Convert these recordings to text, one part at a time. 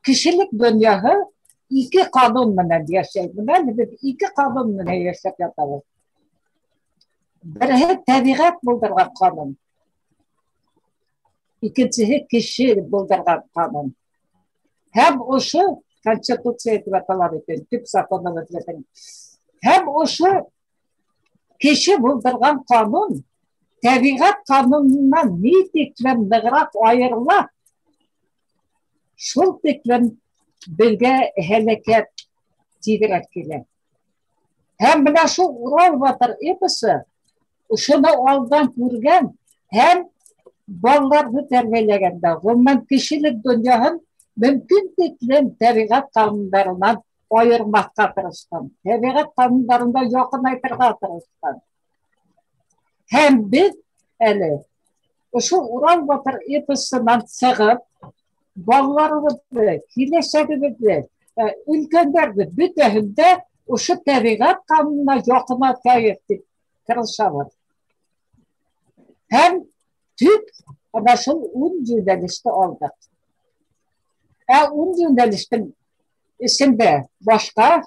Кешелек донъяһы ике ҡанун менән йәшәй. Бына беҙ ике ҡанун менән йәшәп ятабыҙ. Береһе тәбиғәт булдырған ҡанун. Икенсеһе кеше булдырған ҡанун. Һәм ошо конституция тип атала бит, төп законыбыҙ беҙҙең. Һәм ошо кеше булдырған ҡанун тәбиғәт ҡанунынан ни тиклем нығыраҡ айырыла, шул тиклем беҙгә һәләкәт тиҙерәк килә. Һәм бына шул Урал батыр эпосы шуны алдан күргән һәм балаларҙы тәрбиәләгәндә, ғөмүмән, кешелек донъяһын мөмкин тиклем тәбиғәт ҡанундарынан айырмаҫҡа тырышҡан, тәбиғәт ҡанундарында яҡынайтырға тырышҡан. Һәм беҙ әле ошо Урал батыр эпосынан сығып, балаларыбыҙҙы, киләсәгебеҙҙе, өлкәндәрҙе бөтәһен дә ошо тәбиғәт ҡанунына яҡынайтайыҡ тип тырышабыҙ. Һәм төп ана шул 10 йүнәлеште алдыҡ. Ә 10 йүнәлештең эсендә башҡа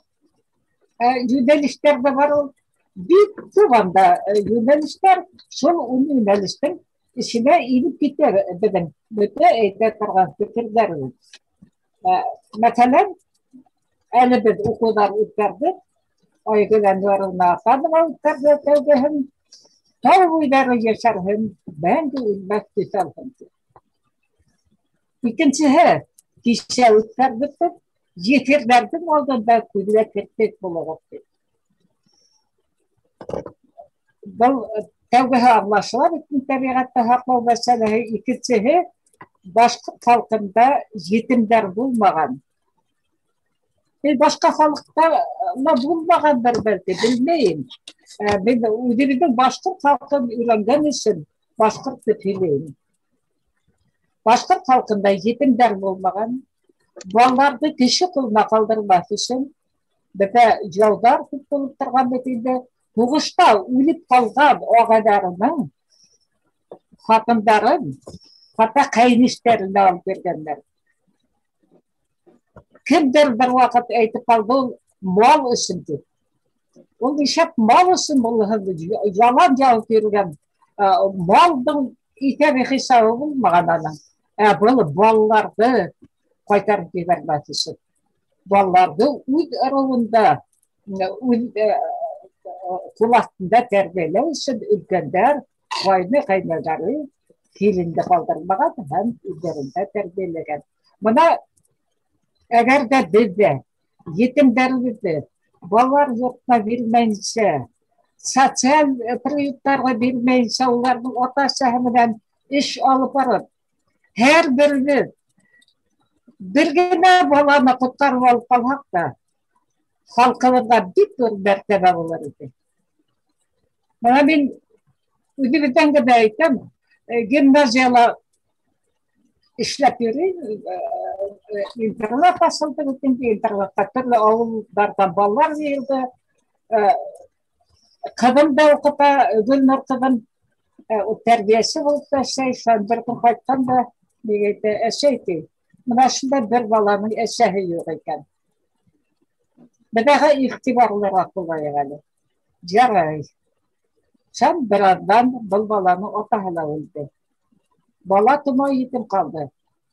йүнәлештәр ҙә бар ул. Бик күп анда йүнәлештәр, шул 10 йүнәлештең эсенә инеп китә беҙҙең бөтә әйтә торған фекерҙәребеҙ. Мәҫәлән, әле беҙ уҡыуҙар үткәрҙек. Айгөл Әнүәровна Аханова үткәрҙе тәүгеһен. Тау буйҙары йәшәрһен, мәңге үлмәҫ төҫ алһын тип. Икенсеһе, кисә үткәрҙек беҙ, еҫерҙәрҙең алдында күҙгә керпек булығыҙ тип. Был тәүгеһе аңлашыла бит тәбиғәтте һаҡлау мәсьәләһе. Икенсеһе, башҡорт халҡында етемдәр булмаған. Башҡа халыҡта ла булмағандыр бәлки, белмәйем. Мин үҙебеҙҙең башҡорт халҡын өйрәнгән өсөн башҡорт тип һөйләйем. Башҡорт халҡында етемдәр булмаған. Балаларҙы кеше ҡулына ҡалдырмаҫ өсөн беҙҙә яуҙар күп булып торған бит инде. Һуғышта үлеп ҡалған ағайҙарының ҡатындарын хатта ҡәйнештәренә алып биргәндәр. Кемдер бер ваҡыт әйтеп ҡалды, ул мал өсөн тип. Ул нишләп мал өсөн булһын, ялан ялып йөрөгән, малдың иҫәбе хисабы булмаған аның. Ә был балаларҙы ҡайтарып ебәрмәҫ өсөн. Балаларҙы үҙ ырыуында, үҙ ҡул аҫтында тәрбиәләү өсөн өлкәндәр, ҡайны-ҡәйнәләре киленде ҡалдырмаған һәм үҙҙәрендә тәрбиәләгән. Бына әгәр ҙә беҙ ҙә етемдәребеҙҙе балалар йортона бирмәйенсә, социаль приюттарға бирмәйенсә, уларҙың ата-әсәһе менән эш алып барып, һәр беребеҙ бер генә баланы ҡотҡарып алып ҡалһаҡ та, халҡыбыҙға бик ҙур мәртәбә булыр ине. Бына мин үҙебеҙҙән генә әйтәм, гимназияла эшләп йөрөйм, интернат асылды бит инде, интернатта төрлө ауылдарҙан балалар йыйылды. Ҡыҙым да уҡыта, Гөлнур ҡыҙым, ул тәрбиәсе булып та эшләй. Шунан бер көн ҡайтҡан да, миңә әйтә, әсәй ти, бына шунда бер баланың әсәһе юҡ икән. Беҙгә иғтибарлыраҡ булайыҡ әле. Ярай. Шунан бер аҙҙан был баланың атаһы ла үлде. Бала тумай етем ҡалды.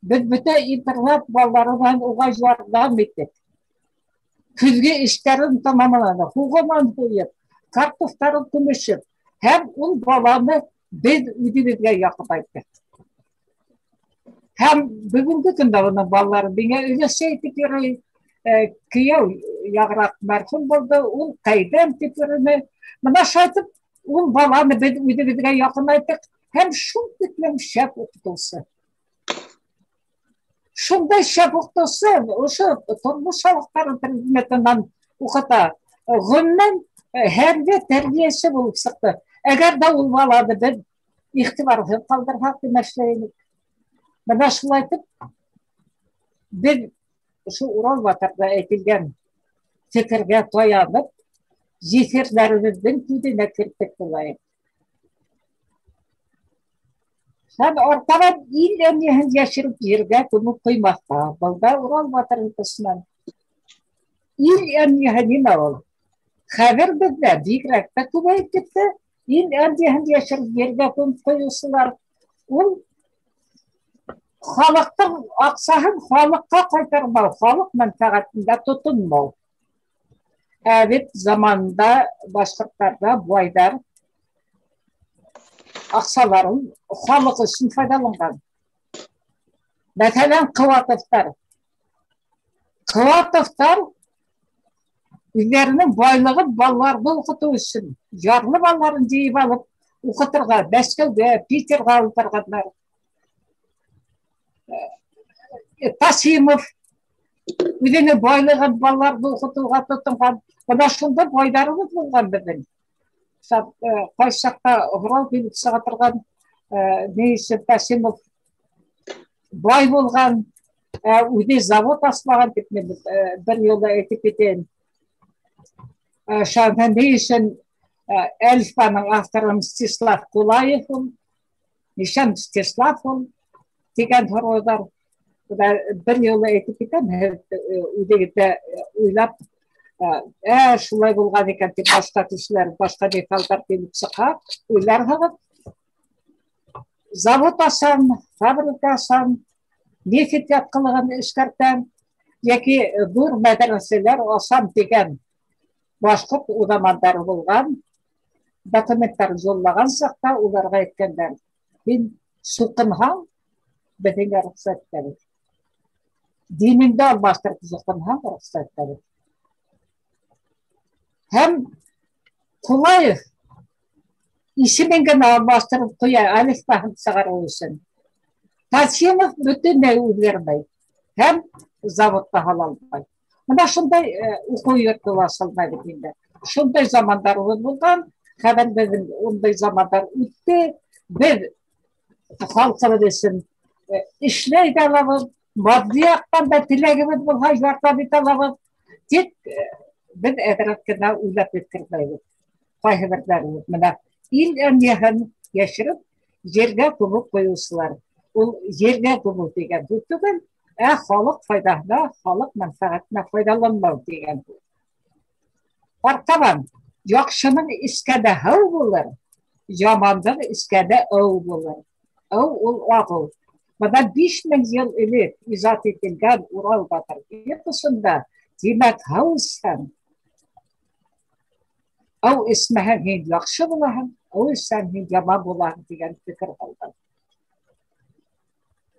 Беҙ бөтә интернат балаларынан уға ярҙам иттек. Көҙгө эштәрен тамамланы, һуғынан ҡуйып, картуфтарын күмешеп, һәм ул баланы беҙ үҙебеҙгә яҡынайттыҡ. Һәм бөгөнгө көндә уның балалары миңә өләсәй тип йөрөй. Кейәү яғыраҡ мәрхүм булды, ул ҡәйҙәм тип йөрөнө. Бына шайтып ул баланы беҙ үҙебеҙгә яҡынайттыҡ һәм шул тиклем шәп уҡытыусы. Шундай шәп уҡытыусы, ошо тормош һабаҡтары предметынан уҡыта. Ғөмүмән, һәр тәрбиәсе булып сыҡты. Әгәр ҙә ул баланы беҙ иғтибарһыҙ ҡалдырһаҡ, тимәшләй инек. Бына шулайтып, беҙ ошо Урал батырҙа әйтелгән фекергә таянып, еҫерҙәребеҙҙең күҙенә керпек булайыҡ. Һәм артабан ил әмйәһен йәшереп ергә күмеп ҡуймаҫҡа. Был да Урал батыр эпосынан. Ил әмйәһе нимә ул? Хәҙер беҙҙә бигерәк тә күбәйеп китте. Ил әмйәһен йәшереп ергә күмеп ҡуйыусылар. Ул халыҡтың аҡсаһын халыҡҡа ҡайтармау, халыҡ мәнфәғәтендә тотонмау. Ә бит заманында башҡорттарҙа байҙар аҡсаларын халыҡ өсөн файҙаланған. Мәҫәлән, Ҡыуатовтар. Ҡыуатовтар үҙҙәренең байлығын балаларҙы уҡытыу өсөн ярлы балаларын йыйып алып уҡытырға Мәскәүгә, Питерға алып барғандар. Тасимов үҙенең байлығын балаларҙы уҡытыуға тотонған. Бына шунда байҙарыбыҙ булған беҙҙең. Ҡайсы саҡта һорау килеп сыға торған, ни өсөн Тасимов бай булған, үҙе завод асмаған тип мин бер юлы әйтеп китәйем. Шунда ни өсөн Әлифбаның авторы Мстислав Кулаев ул, Нишан Мстислав ул тигән һорауҙар. Бер юлы әйтеп китәм, һеҙ үҙегеҙ ҙә уйлап, шулай булған икән тип башҡа кешеләр, башҡа миҫалдар килеп сыҡһа, уйларһығыҙ. Завод асам, фабрика асам, нефть ятҡылығын эшкәртәм, йәки ҙур мәҙрәсәләр асам тигән башҡорт уҙамандары булған, документтар юллаған саҡта уларға әйткәндәр: һин суҡынһаң, беҙ һиңә рөхсәт итәбеҙ. Динеңде алмаштырып суҡынһаң, рөхсәт итәбеҙ. Һәм Ҡулаев исемен генә алмаштырып ҡуя әлифбаһын сығарыу өсөн. Тасимов бөтөнләй үҙгәрмәй һәм заводта һала алмай. Бына шундай уҡыу йорто ла асылмай бит инде. Шундай замандарыбыҙ булған, хәҙер беҙҙең ундай замандар үтте. Беҙ халҡыбыҙ өсөн эшләй ҙә алабыҙ, матди яҡтан да теләгебеҙ булһа ярҙам итә алабыҙ. Тик беҙ әҙерәк кенә уйлап еткермәйбеҙ. Ҡайһы берҙәребеҙ бына ил әмйәһен йәшереп ергә күмеп ҡуйыусылар. Ул ергә күмеү тигән һүҙ түгел, ә халыҡ файҙаһына, халыҡ мәнфәғәтенә файҙаланмау тигән һүҙ. Артабан яҡшының эскәне һыу булыр, ямандың эскәне ыу булыр. Ыу ул ағыу. Бына 5000 йыл элек ижад ителгән Урал батыр эпосында, тимәк, һыу эсһәң, ау эсмәһәң һин яҡшы булаһың, ау эсһәң һин яман булаһың тигән фекер ҡалған.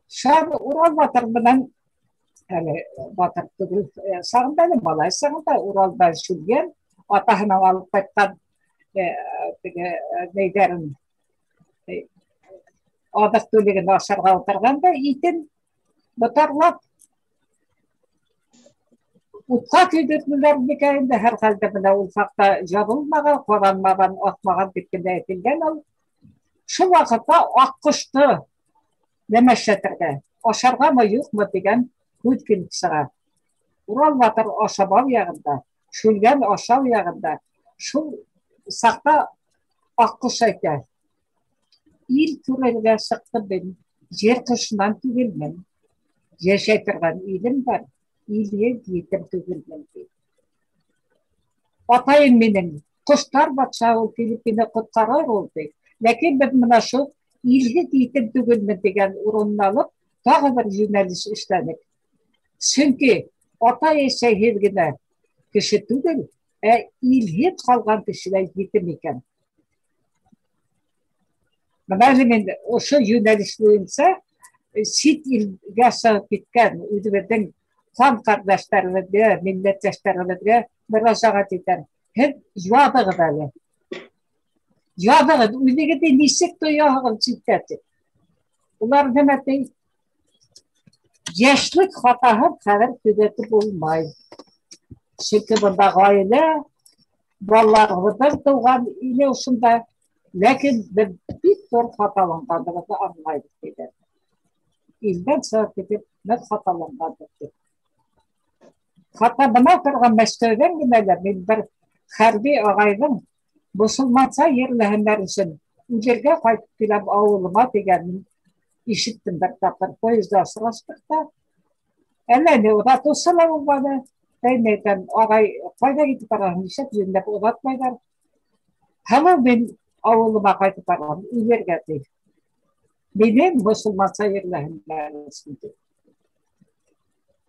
Шар Урал батыр менән әле батыр түгел сағында, әле малай сағында Уралда Шүлгән атаһынан алып ҡайтҡан теге нейҙәрен аҙыҡ-түлеген ашарға ултырған да итен ботарлап утҡа көйҙөрҙөләр микән инде, һәр хәлдә бына ул саҡта ябылмаған, ҡаҙанмаған, аҫмаған тип кенә әйтелгән ул. Шул ваҡытта аҡҡошто нәмәшләтергә, ашарғамы юҡмы тигән һүҙ килеп сыға. Урал батыр ашамау яғында, Шүлгән ашау яғында. Шул саҡта аҡҡош әйтә: ил күрергә сыҡтым мин, ер ҡошонан түгелмен, йәшәй торған илем бар, илһеҙ етем түгелмен, ти. Атайым минең ҡоштар батша, ул килеп мине ҡотҡарыр ул, ти. Ләкин беҙ бына шул илһеҙ етем түгелмен тигән урынын алып, тағы бер йүнәлеш эшләнек. Сөнки атай-әсәйһеҙ генә кеше түгел, ә илһеҙ ҡалған кешеләр етем икән. Бына әле мин ошо йүнәлеш буйынса сит илгә сығып киткән үҙебеҙҙең ҡан ҡәрҙәштәребеҙгә, милләттәштәребеҙгә мөрәжәғәт итәм. Һеҙ яҙығыҙ әле. Яҙығыҙ, үҙегеҙҙе нисек тояһығыҙ ситтә тип. Улар нимә ти? Йәшлек хатаһын хәҙер төҙәтеп булмай. Сөнки бында ғаилә, балаларыбыҙҙың тыуған иле ошонда. Ләкин беҙ бик ҙур хаталанғаныбыҙҙы аңлайбыҙ, тиҙәр. Илдән сығып китеп, беҙ хаталанғанбыҙ тип. Хатта бына торған Мәскәүҙән генә лә мин бер хәрби ағайҙың мосолманса ерләһендәр өсөн үлергә ҡайтып киләм ауылыма тигән Ишеттем бер тапҡыр, поезда осраштыҡ та. Әллә ни оҙатыусы ла булманы. Әй, әйтәм, ағай, ҡайҙа китеп бараһың, нишләп йүнләп оҙатмайҙар? Һылыу, мин ауылыма ҡайтып барам, үлергә, ти. Мине мосолманса ерләһеннәр өсөн, ти.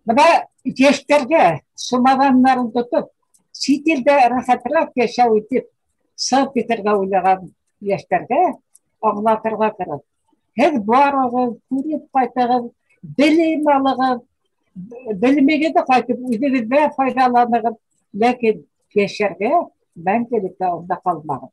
Бына йәштәргә сумаҙандарын тотоп, сит илдә рәхәтерәк йәшәү итеп сығып китергә уйлаған йәштәргә аңлатырға кәрәк. Һеҙ барығыҙ, күреп ҡайтығыҙ, белем алығыҙ, белемегеҙҙе ҡайтып үҙегеҙҙә файҙаланығыҙ, ләкин йәшәргә мәңгелеккә унда ҡалмағыҙ.